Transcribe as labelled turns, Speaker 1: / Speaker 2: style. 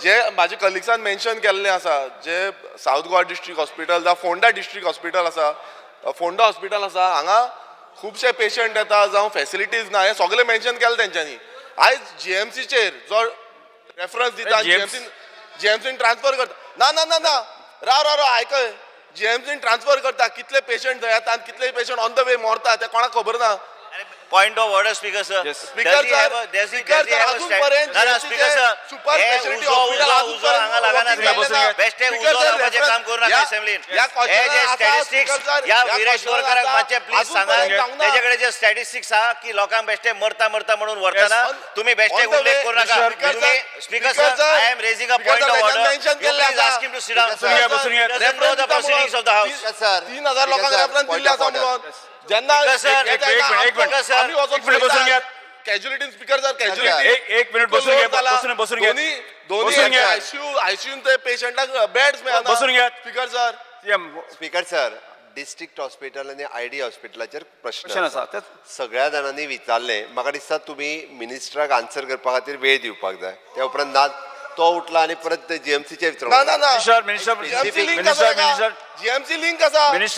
Speaker 1: जे म्हाजे कलिग्सान मेन्शन केल्लें आसा, जे सावथ गोवा डिस्ट्रिक्ट हॉस्पिटल जावं फोंडा डिस्ट्रिक्ट हॉस्पिटल आसा, फोंडा हॉस्पिटल आसा, हांगा खुबशे पेशंट येता जावं फेसिलिटीज ना, हें सगळें मेन्शन केलें तेंच्यांनी. आयज जीएमसीचेर जो रेफरन्स दिता, जीएमसीन जीएमसीन ट्रान्सफर करता. ना ना ना ना, राव राव राव, आयकय. जीएमसीन ट्रान्सफर करता, कितले पेशंट थंय येता आनी कितले पेशंट ऑन the वे मरता ते कोणाक खबर ना.
Speaker 2: Point of order, Speaker sir.
Speaker 3: Yes.
Speaker 1: Speaker sir, Speaker sir, अजून पर्यंत
Speaker 2: speaker sir,
Speaker 1: super speciality hospital अजून
Speaker 2: उजो हांगा लागना. बेश्टे उजो लावपाचें काम करू नाका असेंब्लीन. हे जे स्टॅटिस्टिक्स, ह्या विरेश बोरकाराक मातशें प्लीज सांगा, तेजे कडेन जे स्टॅटिस्टिक्स आहा की लोकांक बेश्टे मरता मरता म्हणून व्हरतना तुम्ही बेश्टे उल्लेख करू नका तुम्ही. Speaker sir, I am raising a point of order. Please ask him to sit down.
Speaker 3: बसून घ्या, बसून घ्या.
Speaker 2: The proceedings of the house.
Speaker 4: Sir,
Speaker 1: 3000 लोकांक रेफरन्स दिल्ले आसा म्हणून जेन्ना
Speaker 2: Speaker sir,
Speaker 3: एक मिनिट, एक मिनिट.
Speaker 1: आमी वचोन
Speaker 3: एक मिनिट बसून घेयात.
Speaker 1: Casualty, speaker sir, casualty.
Speaker 3: एक एक मिनिट बसून घ्या, बसून बसून घ्या.
Speaker 1: दोन्ही दोन्ही
Speaker 3: बसून घ्या.
Speaker 1: आयसीयू आयसीयून ते पेशंटाक बेड्स मेळना.
Speaker 3: बसून घेयात.
Speaker 1: Speaker sir.
Speaker 3: CM.
Speaker 4: Speaker sir, district hospital आनी आयडी हॉस्पिटलाचेर प्रश्न
Speaker 3: प्रश्न आसा.
Speaker 4: आसा. सगळ्या जाणांनी विचारलें. म्हाका दिसता तुमी मिनिस्टराक आन्सर करपा खातीर वेळ दिवपाक जाय. त्या उपरांत ना तो उठला आनी परत जीएमसीचे
Speaker 1: ना ना ना.
Speaker 3: Minister, minister.
Speaker 1: GMC link
Speaker 3: minister,
Speaker 1: आसा.
Speaker 3: मिनिस्टर.
Speaker 1: जीएमसी लिंक आसा.
Speaker 3: मिनिस्टर.